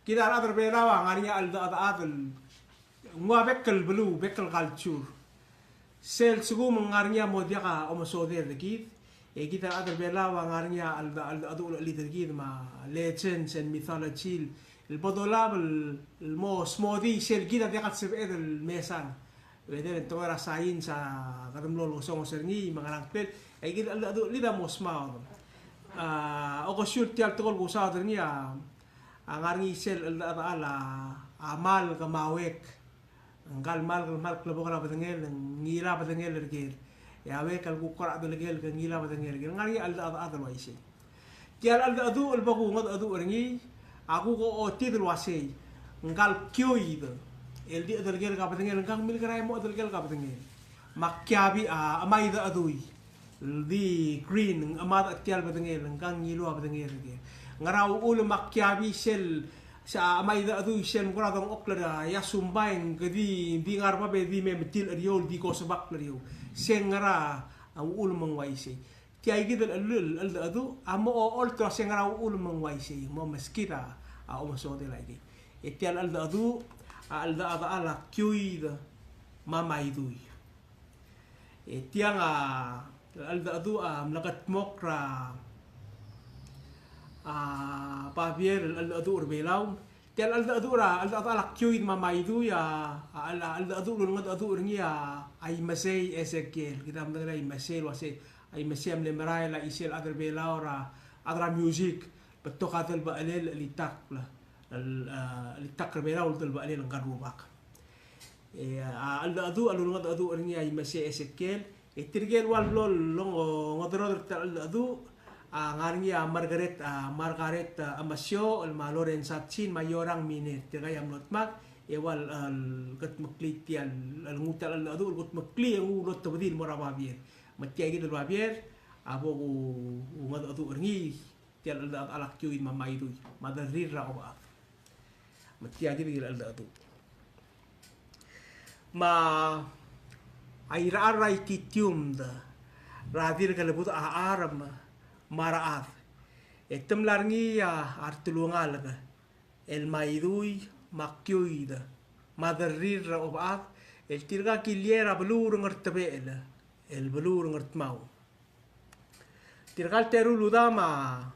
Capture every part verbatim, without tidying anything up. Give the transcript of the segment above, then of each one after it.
Kid a rechad er a Belau a ngar er ngii a cheldechedechad el nguu a bek el beluu, bek el culture. Sel lsekum ng ngar er ngii a mo diak a omesodel er kid, e kid a rechad er a Belau a ngar er ngii a cheldecheduch el chelid er kid me a legends and mythology el bo dolab el mo smodii sel kid a diak el sebeched el mesang. Bedel e ng tekoi er a science a kede mlo losongos er ngii me a ngerang klel, e kid a cheldecheduch el chelid a mo smaod. A, okesiu el tia el tekoi el kusaod er ngii a, a ngar er ngii sel cheldechedechal a, a malk me a uek. Ngka el malk, malk el klebokel a bedengel, ngilai a bedengel er ker. E a uek el kuk kora chedelekel, ke ngilai a bedengel er ker. Ngar er ngii a cheldechedechad el uaisei. Tia el cheldecheduch el bo kungedecheduch er ngii, a kuk otid el uasei, ngka el kioid el di chedelekelek a bedengel, ngka ng milkerael mo chedelekelek a bedengel. Me a kiabi a, a maidechedui el di green, ng chemadech tia el bedengel, ngka ng ngiluu a bedengel er ker. Ngera uchul me a kiabi sel, se a maidechedui sel ng kora dengchokl er a iasumbai, ng di, di ngar er a bab e di me metil er eou, di kosebakl er eou. Se ngera uchul me ng uaisei. Tia kid el, el, el cheldecheduch a mo ocholt el uasei ngera uchul me ng uaisei, mo meskid a, a omesodel aikei. E tia el cheldecheduch a cheldechedechal a kioid me a maidui. E tiang a cheldecheduch a mlekedmokl er a, a, babier el cheldecheduch er a Belau. Tia el cheldecheduch er a, cheldechedechal a kioid me a maidui a, a, a cheldecheduch el ulengedecheduch er ngii a, a Imesei Esekiel. Kid a medengei a Imesei el uasei, a Imesei a mle merael a chisel chad er a Belau er a, chad er a music, betok a delebechelel el chelitakl, el, a, chelitakl er a Belau el delebechelel ngka el rubak. E, a, cheldecheduch a lulengedecheduch er ngii a Imesei Esekiel, e tirke el ua lolongederoder er tia el cheldecheduch a ngar er ngii a Margaret, a, Margaret, a, Amasiochel me a Lorenza Chin me a Iorang Miner, tirka a mlo dmak, e ua, a, el kudmeklii tia el, el nguu tia el cheldecheduch, el kudmeklii e nguu el otebedii el mo er a babier. Me tia kid el babier a bo kungedecheduch er ngii, tia el cheldechedechal a kioid me a maidui, me a derrir er a obechad. Me tia kid el cheldecheduch. Me a irechar er a ititiumd er a dirk el budech a charm me a rechad, e te mla er ngii a retelungalek el maidui me a kioid me a derrir er a obechad, el tirka a kiliei er a beluu er a Ngertebechel el beluu er a Ngardmau. Tirka el teru el udoud me a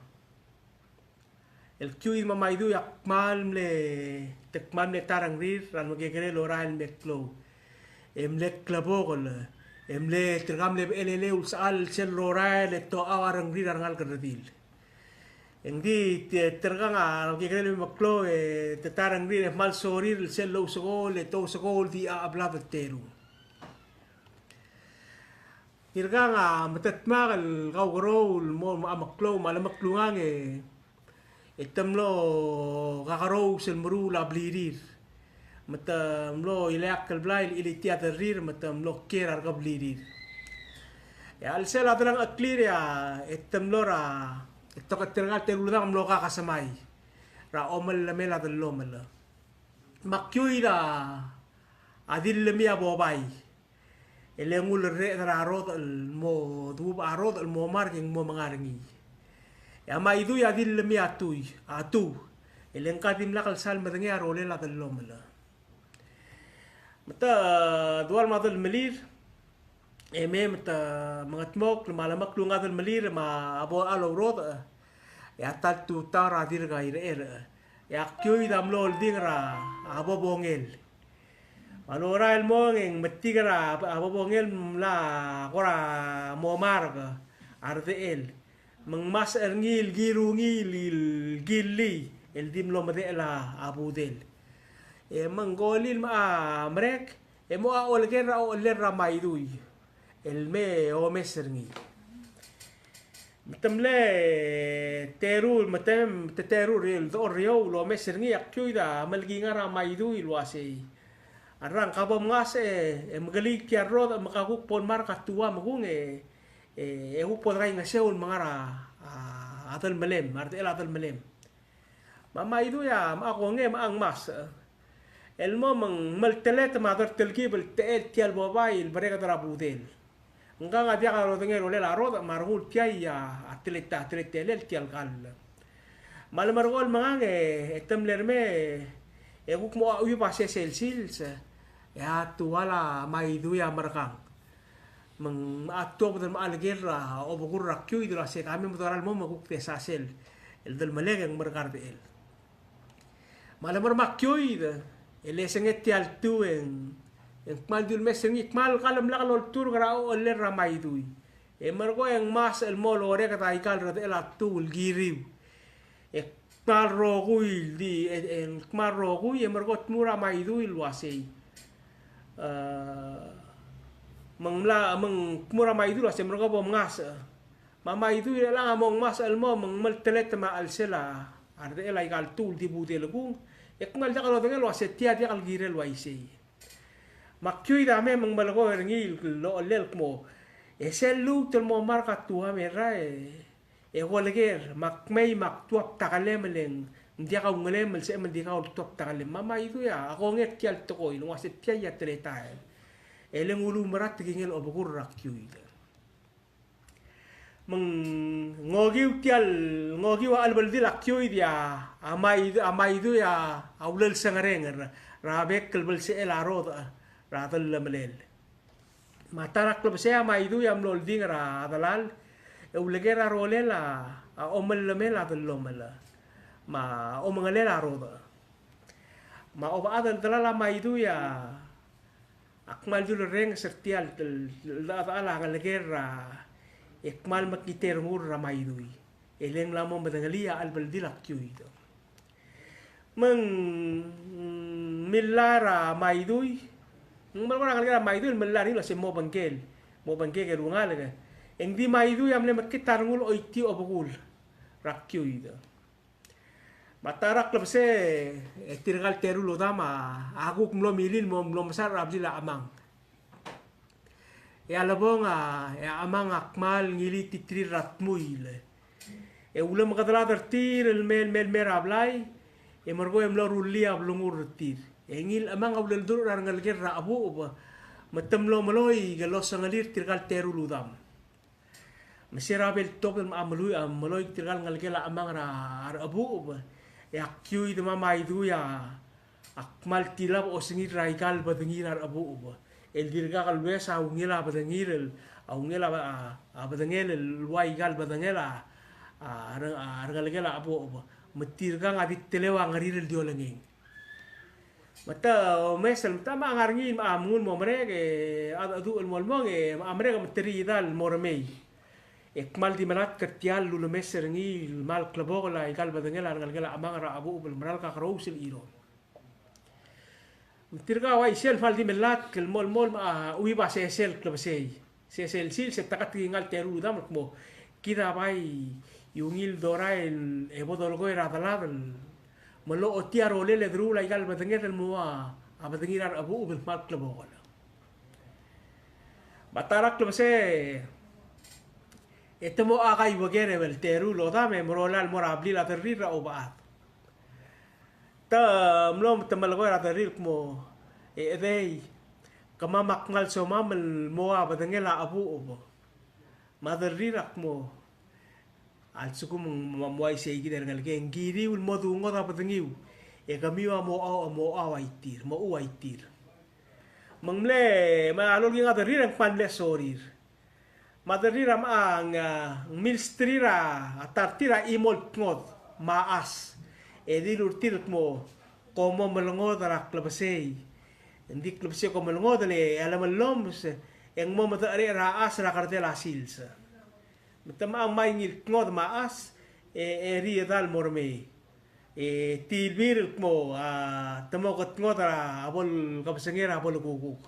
el kioid me a maidui a kmal mle, te kmal mle ta rengrir er a remekekerei el orael el me klou. E mle klebokel, e mle tirka mle becheleleu el sechal sel lorael e te ouchais a rengrir a rengalek el redil. E ng di te, tirka a remekekerei el me klou e te ta rengrir e kmal sorir el sel lousekool e te ousekool di a cheblad el teru. Tirka a metedmak el kaukerous el mo, mo meklou me a lemeklungang e, e te mlo kakerous el meruul a blirir. Me te mlo ileakl el blai el chilitii a derrir me te mlo kiei er a rekeblirir. E a chelsel a delengcheklir e a, e te mlo er a, e te, tirka el teru el udoud a mlo kakesemai er a omellemel a dellomel. Me a kioid a dillemii a bobai. E le nguu el rreched er a rodech el mo, dubech a rodech el mo mark e ng mo menga er ngii. E a maidui a dillemii a tui, a tu. E le ngka a dimlak el sal medengei a rolel a dellomel. Me te dual me a delmelir, e mei me te mengedmokl me a lemeklungang a delmelir me a bo el ourodech. E a ta el tutau er a dirk a irecherech. E a kioid a mlo oldingel er a bobongel. Me a lorael el mong e ng metik er a bobongel el mla kora mo mark a redechel. Me ng masech er ngii el kirungii el killii el di mlo medechel a budel. E me ng kolil me a merek, e mo a oleker er a ochellel er a maidui el me omes er ngii. Me te mle teru, me te, me te teru el dechor er eou el omes er ngii, a kioid a melekingar a maidui el uasei, a rrang, ka bo mngasech e, e mekeliik tia el rodech me ka kuk bo el mark a tuam kung e, e, e kuk bo dekaingeseu el menga er a, a, a delmelem, a redechel a delmelem. Me a maidui a, me a kongei me a ngmasech. El mo me ng meltelet me a dertelkib el techel tia el bobai el bereked er a budel. Ngkang a diak a lodengei a rolel a rodech me a rengul tia a, a telet, a teletelel tia el kall. Me a le merekong el mengang e, e te mle er mei, e kuk mo a uib a sesei el sils, e a tual a Maidui a merkang. Me ng a tuobed el mechelekel er a obekul er a Kiuid el uase ka mei me dorael el mo me kuk desa sel, el delmelek e ng merkar er a rdechel. Me a le mer a Kiuid, e le senged tia el tuu e ng, e ng kmal di ulemes er ngii, kmal kalemlak el olturk er a ochellel er a Maidui. E merekong e ng masech el mo loreked a ikal rdechel a tuu el kiriu. E kmal rokui el di, e, e ng kmal rokui, e merekong e tmuu er a Maidui el uasei. E, me ng mla, me ng tmuu er a Maidui el uasei, merekong bo mngasech. Me a Maidui er chelechang a mo ngmasech el mo, me ng meltelet me a chelsel a rdechel a ikal tuu el di budel kung. E kmal diak lodengei el uase tia diak el kirel uaisei. Me a Kiuid a mei me ng melekoi er ngii el ochellel el kmo, e sel lluut el mo mark a tuam er a, e, e koleker, me ak mei me ak tuab takelem el ng diak a ungelem el sebechem el di kau el tuab takelem. Me a Maidui a kongei er tia el tekoi el ng uase tia a teletael. E le ng ulumerang a tekingel a obekul er a Kiuid. Me ng okiu tia el, ng okiu a chelebeldil a Kiuid e a Maidui, a Maidui a ulelsengereng er a bek el belsechel a rodech er a dellemelel. Me a ta er a klebesei a Maidui a mlo oldingel er a delal, e uleker a rolel a omellemel a dellomel, me a omengelel a rodech. Me a obechad el delal a Maidui a a kmal di ulerrenges er tia el, el, el, el, a ngelekel er a, e kmal mekngit er ngii er a Maidui. E le ng mla mo medengelii a chelebeldil a Kiuid. Me ng, mm, milai er a Maidui, ng melekoi er a ngelekel a Maidui, el milai er ngii el uase mo obengkel, mo obengkel e ngar er ngii. E ng di Maidui a mle mekngit a rengul el choitii a obekul er a Kiuid. Me a ta er a klebesei, e tirka el teru el odam a kuk mlo milil el mo, mlo mesa er a blil a chemang. E a lebong a, e a chemang a kmal ngilititerir er a dmuil. E ulemekedelad er tir el mei, el mei, el mei er a blai, e merekong e mlo rullii a blengur er tir. E ngii el chemang a uleldurech er a rengelekel er a chebucheb, me te mlo meloi, e losengelir tirka el teru el odam. Me se er a bo el tobed me a melui, a meloi tirka el ngelekel a chemang er a, a rechebucheb, e a Kiuid me a Maidui a kmal tilab a osengir er a ikal bedengir a rechebucheb. El dirkak el lues a ungil a bedengir el, a ungil a, a, a bedengel el ua ikal bedengel a, a, re-, a rengelekel a chebucheb. Me tirkang a di teleu a ngerir el di olengeng. Me te omes el mta me a ngar er ngii me a mnguu el mo merek, e a, a cheduch el mo lmong, e a merek me te rirellii el mo remei. E kmal di melatk er tia el lulemes er ngii el kmal klebokel a ikal bedengel a rengelekel a chemang er a chebucheb el mera el kakerous el chiroll. Me tirka a uaisei el kmal di melatk el mo, el mo me a chuib a sesei el klebesei. Sesei el sils e te katkingall a teru el odam el kmo, kid a bai ungil dorael e bo dolekoi er a delad el me lochotii a rolel e deruul a ikal bedenged el mo ua a bedengir a rechebucheb el kmal klebokel. Me a ta er a klebesei e te mo a kaiueker el teru el odam e merola el mo er a blil a derrir er a obechad. Te mlo me te melekoi er a derrir el kmo, e chedei, kemam a kmal somam el mo ua bedengel a chebucheb. Me a derrir a kmo, a lsekum ng mo uaisei kid e rengelekek, ng kiriu el mo dungodech a bedengiu, e kemiu a mo, a mo ua tir, mo ua tir. Me ng mle, me a lolkingel a derrir e ng kmal mle sorir. Me a derrir a mla, ng, ng milsterir a ta er tir a chimo el tngod me a chas. E dilu er tir el kmo, kom mo melengod er a klebesei. Ng di klebesei kom melengod, le a leme llomes e ng mo medecherecher a chas er a kerdel a sils. Me te mla ngmai ngii el tngod me a chas, e, e riedal el mo remei. E tilbir el kmo, a, te mo ketngod er a bo el kebesengei er a bo el kukuk.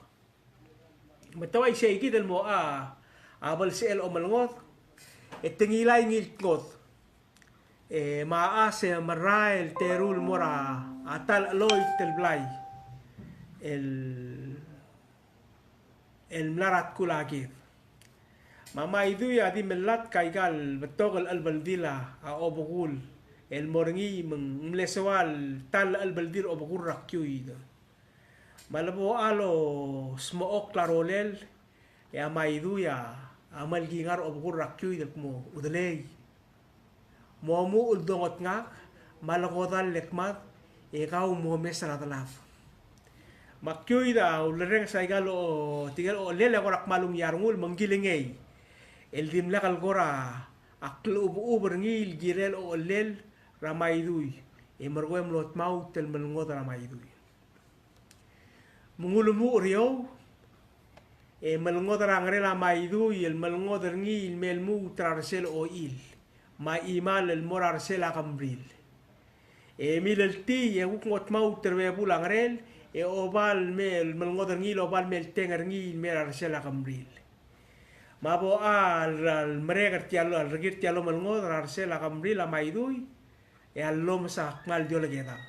Me te uaisei kid el mo a, a belsechel a omelengod, e te ngilai ngii el tngod. E me a chas e merael el teru el mo er a ta el cheloit el blai el, el mla er a tkul a ked. Me a Maidui a di melatk a ikal betok el chelebeldil a obekul el mo er ngii me ng mle soal ta el chelebeldil a obekul er a Kiuid. Me a lebo a losmechokl a rolel, e a Maidui a, a melkingar a obekul er a Kiuid el kmo, udelei. Mo omuchel el dongot ngak, me a lekodall el kmad, e kau mo mes er a delab. Me a Kiuid a ulerrenges aika el o, tirke el ochellel e kora kmal ungil a rengul me ng kilengei el dimlak el kora klechubechub er ngii el kirel ochellel er a Maidui, e merekong e mlo tmaut el melengodech er a Maidui. Me ng ulemuchel er eou, e melengodech er a ngerel a Maidui el melengodech er ngii el me lmuut er a resel ochil, me a chimal el mo er a resel a kemril. E mileltii e kuk mo tmaut er a bebul a ngerel, e oba el me, melengodech er ngii el oba el me lteng er ngii el me er a resel a kemril. Me a bo a, a, merek er tia el, a rekir tia el omelengodech er a resel a kemril a Maidui, e a llomes a kmal di olekedang.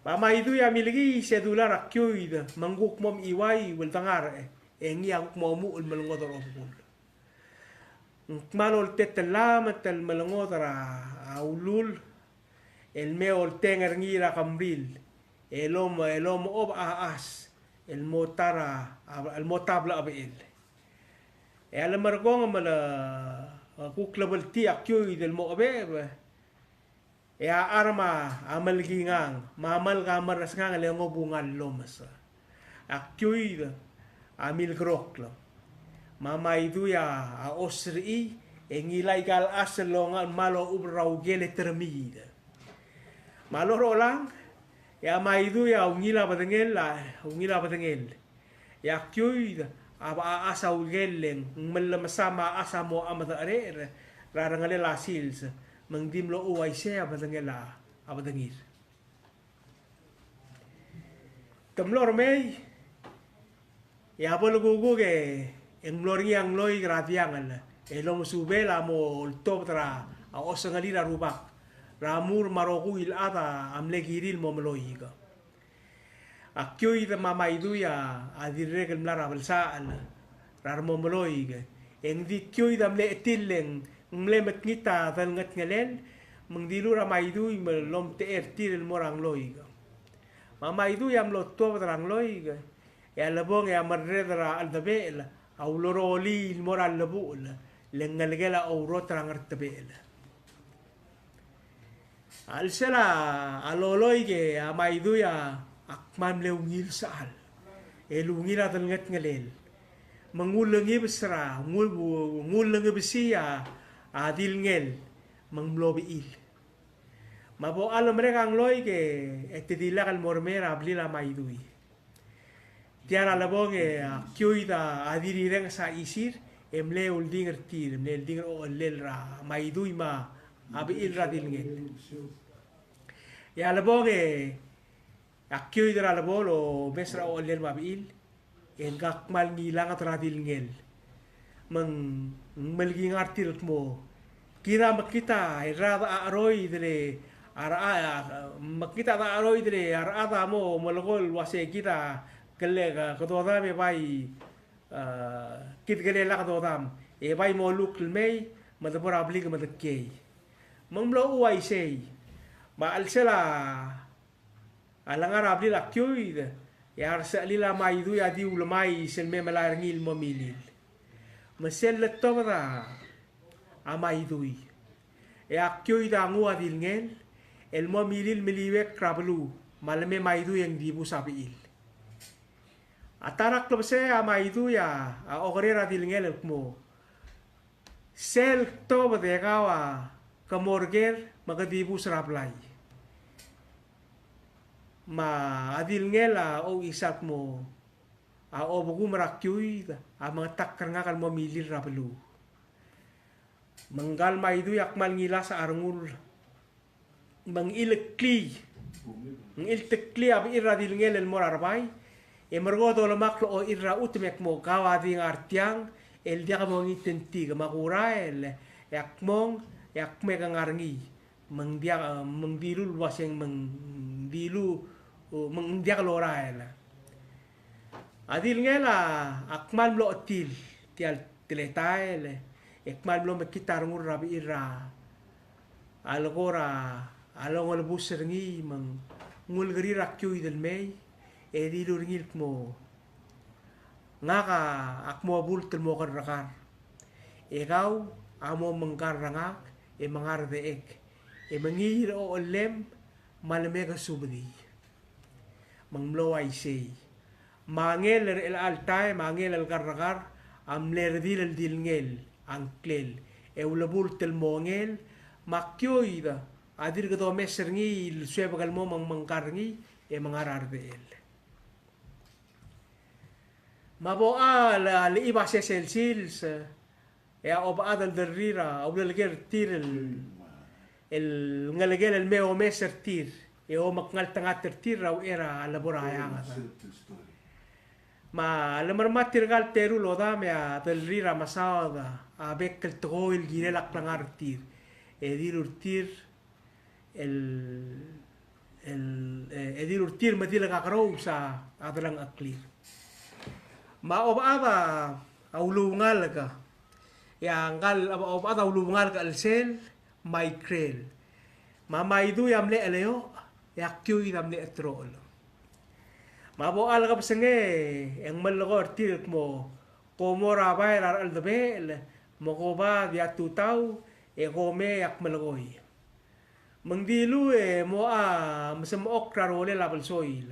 Me a Maidui a milekiis e dulii a Kiuid, me ng kuk mo mechiuaiu el dengar, e ngii a kuk mo omuchel el melengodech er a obekul. Ng kmal oltetellamet el melengodech er a ulul, el me olteng er ngii er a kemril, el om, el omechob a chas, el mo ta er a, el mo ta blechebechel. E a lemerekong me le, kuk lebeltii a Kiuid el mo chebecheb, e a charm a melkingang, me a melk a merresngang el ngobunga el llomes. A Kiuid a milkerokl. Me a Maidui a, a osrechii, e ngilai aika el chas el longa, me a lochub er a ukel e termiid. Me a lorael, e a Maidui a ungil a bedengel, a ungil a bedengel. E a Kiuid a bechachas a ukel e ng mellemesam a chas a mo chamedecherecher er a rengelel a sils, me ng di mlo uaisei a bedengel a, a bedengir. Te mlo er mei, e a bo lekukuk e ng mlo er ngii a ngloik er a diangel, el omesubel a mo oltobed er a osengelir a Rubak er a mur me a rokui el chad a mle kirir el mo meloik. A Kiuid me a Maidui a dirrek el mla er a belsachel er a remeloik, e ng di Kiuid a mle chetil e ng mle mekngit a delngetngelel, me ng dilu er a Maidui me lomtechei er tir el mo er a ngloik. Me a Maidui a mlo tuobed er a ngloik, e a lebong e a merreder er a cheldebechel a ulorolii el mo er a llebuchel, le ng ngelekel a ourot er a Ngertebechel. A chelsel a loloik e a Maidui a kmal mle ungil sechal el ungil a delngetngelel, me ng ulengibes er a, ng ul-, ng ulengibesii a dilngel, me ng mlo bechil. Me a bo a lemerek a ngloik e te dilak el mo remei er a blil a Maidui. Tia er a lebong e a Kiuid a dirirenges a chisir, e mle uldingel er tir, mle uldingel er a ochellel er a Maidui me a bechil er a dilngel. E a lebong e a Kiuid er a lebo lomes er a ochellel me a bechil, e ng kmal ngilanged er a dilngel. Me ng melkingar tir el kmo, kid a mekngit a rechad a cheroid el a, a, mekngit a cheroid el a rechad a mo melekoi el uase kid a kele, a, kedodam e bai, a, kid kele lak dodam, e bai mo luk el mei me de bo er a blik me de kiei. Me ng mlo uaisei. Me a chelsel a a lengar er a blil a Kiuid, e a resechelil a Maidui a di ulemais el me melai er ngii el mo milil. Me sel letobed a Maidui, e a Kiuid a nguu a dilngel el mo milil meliuekl er a beluu, me a leme Maidui e ng dibus a bechil. A ta er a klebesei a Maidui a okerir a dilngel el kmo, sel tobed e kau a ke mo er ker me ke dibus er a blai. Me a dilngel a ouchais el kmo, a obekum er a Kiuid a mengetakl er ngak el mo milil er a beluu. Me ngka el Maidui a kmal ngilasech a rengul, me ng ileklii, ng ilteklii a bechil er a dilngel el mo er a rebai, e merekong e dolemakl a ochil er a chutem e kmo, kau a di ngar tiang el diak mongitengtik, me a kurael e ak mong e ak me ke ngar ngii, me ng diak, me ng dilu el uaseng me ng dilu, me ng diak lorael. A dilngel a kmal mlo chetil tia el teletael, e kmal mlo mekngit a rengul er a bechil er a lekor a longelebus er ngii, me ng ulekerir a Kiuid el mei, e dilu er ngii el kmo, ngak a ak mo bult el mo kerrekar, e kau a mo mengkar er ngak e mengar dechek. E mengiil er a ochellem me a lemekesubedii. Me ng mlo uaisei. Me a ngel er chelecha el taem, a ngel el kerrekar a mle redil el dilngel a ngklel e ulebult el mo ngel, me a Kioid a dirk domes er ngii el suebek el mo mengmengkar er ngii e menga er a rdechel. Me a bo a le, le chiba sesei el sils, e a Obechad el derrir a uleleker er tir el, el ngelekel el me omes er tir e omekngeltengat er tir er a uchei er a lebo er a eanged. Me a lemermang tirka el teru el odam e a delrir a mesaod a bek el tekoi el kirel a klengar er tir e dilu er tir el, el, e, e dilu er tir me di le kakerous a delengcheklir. Me a Obechad a uluungalek, e a ngkal Obechad a uluungalek a chelsel me a ikrel. Me a Maidui a mle cheleoch, e a Kioid a mle cheterochel. Me a bo a le kebesengei e ng melekoi er tir el kmo, kom mo er a bai er a recheldebechel, me kom a di a tutau, e kom mei e ak melekoi. Me ng dilu e mocha mesemechokl er a rolel a belsoil.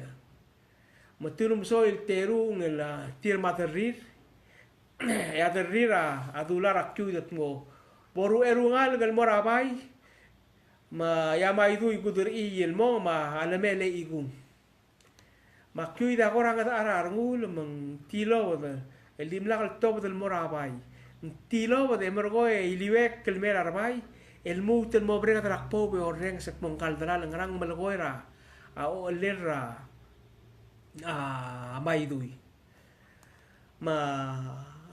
Me te ulemsoil el terung el tir me a derrir, e a derrir a dula er a Kioid el kmo, bo er a uchei er a ngalek el mo er a bai, me a Maidui a kuderii el mo me a leme el echikung. Me a Kioid a kora ngedechar a rengul me ng tilobed el dimlak el tobed el mo er a bai. Ng tilobed e merekong e iliuekl el mei er a rebai, el lmuut el mo bereked er a kboub e orrenges el kmo ngkal delal, ngerang melekoi er a ochellel er a, a, Maidui. Me,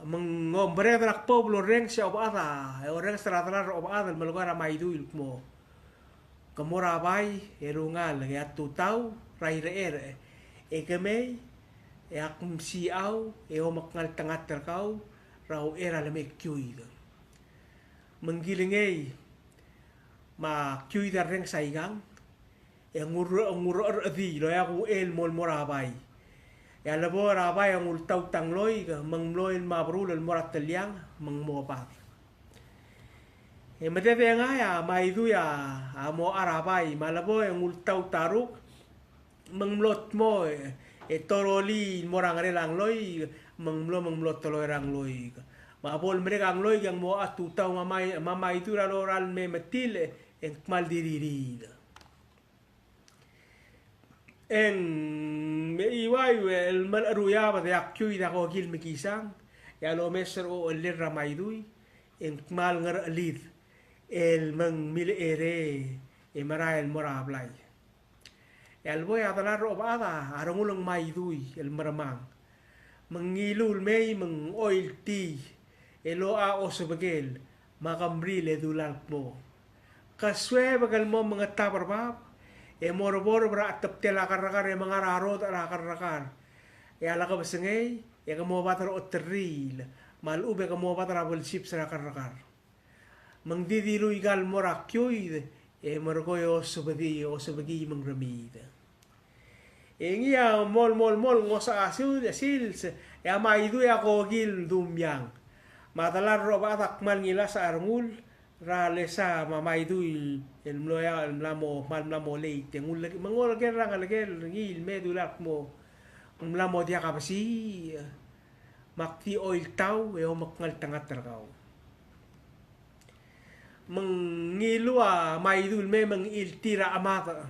me ng bereked er a kboub el orrenges e a Obechad a, e orrenges er a delal er a Obechad el melekoi er a Maidui el kmo, ke mo er a bai e rungel e a tutau er a irecherech, e ke mei e ak msichau e omekngeltengat er kau er a uchei er a leme Kioid. Me ng kilengei, me a Kioid a rrenges aikang, e ng ur-, ng urrechedii el oeak uchei el mo el mo er a bai. E a lebo er a bai e ng ultaut a ngloik, me ng mlo el me a berul el mo er a teliang, me ng mo bad. E mededengai a Maidui a, a mo er a bai, me a lebo e ng ultaut a ruk, me ng mlo dmo e, e torolii el mo er a ngerel a ngloik, me ng mlo, me ng mlo teloi er a ngloik. Me a bo lemerek a ngloik e ng mo a tutau me a Mai-, me a Maidui er a lorael el me metil, e ng kmal di ririid. E ng me chiuaiu el melecheruiabed e a Kioid a kokil mekisang, e a lomes er a ochellel er a Maidui, e ng kmal ngerechelid el me ng milecherei e merael el mo er a blai. E a lebo e a delal er a Obechad a rengul a Maidui el mermang. Me ng ngiluu el mei me ng oiltii el ocha osebekel me a kemril e dula el kmo, ke suebek el mo mengetab er bab e mo er a borb er a chetebtel a kerrekar e menga er a rodech er a kerrekar. E a le kebesengei e ke mo bad er a oterriil, me a lechub e ke mo bad er a belsibs er a kerrekar. Me ng di dilu ikal mo er a Kioid e merekong e osebedii, osebekii me ng remiid. E ngii a mol, mol, mol, ngosech a sil-, sils, e a Maidui a kokil dumiang. Me a delal er a Obechad a kmal ngilasech a rengul er a lesa me a Maidui el mlo eanged el mla mo, kmal mla mo late. E ng ulek-, me ng oleker er a ngelekel er ngii el me dula el kmo, ng mla mo diak a besiich, me ak di oiltau e omekngeltengat er kau. Me ng ngiluu a Maidui el mei me ng chiltii er a chemadech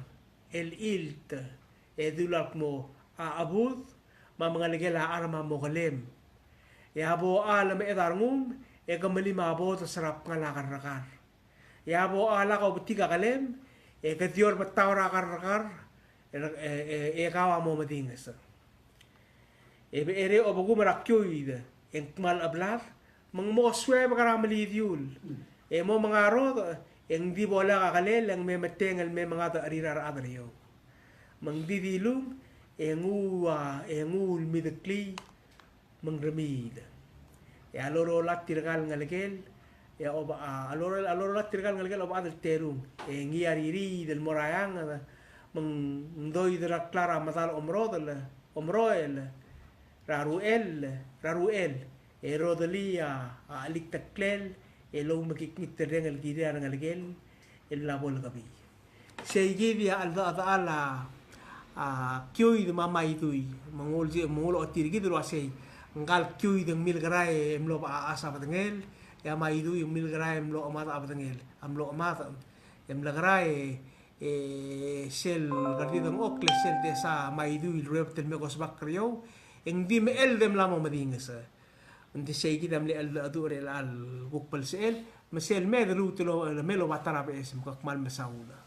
el chilt, e dula el kmo a chebud me a mengelekel a charm a mo kelem. E a bo a lemeched a rengum e ke melim a bodes er a bngal a kerrekar. E a bo a lak obetik a kelem e ke di orbetau er a kerrekar, e, e, e kau a mo medinges. E becherei a obekum er a Kioid e ng kmal cheblad, me ng mo suebek er a melidiul. E mo menga a rodech e ng di bo lak a kelel e ng me metengel el me menga a decherir a rechad er eou. Me ng di dilung e nguu a, e nguu el mideklii me ng remiid. E a lorolat tirka el ngelekel, e a Oba-, a, a loro-, a lorolat tirka el ngelekel a Obechad el terung. E ngii a ririid el mo er a eanged, me ng doid er a kla er a medal a omerodel, omeroel, er a ruchel, er a ruchel, e rodelii a, a chelikdeklel, e loumekikngit el reng el kirel a rengelekel, el mla bo lekebii. Sei kid a cheldechedechal a, a, Kioid me a Maidui. Me ng ol-, me ng olecholt er kid el uasei, ngka el Kioid e ng milekera e mlo bechachas a bedengel, e a Maidui e ng milekera e mlo chemadech a bedengel, a mlo chemadech. E mlekera e, e sel kerdidengchokl e sel desa Maidui el ruebet el me kosbak er eou, e ng di mecheld e mla mo medinges. Ng di sei kid a mle cheldecheduch er chelecha el kuk belsechel, me sel me de lmuut el me el oba ta er a beches me ke kmal mesaul.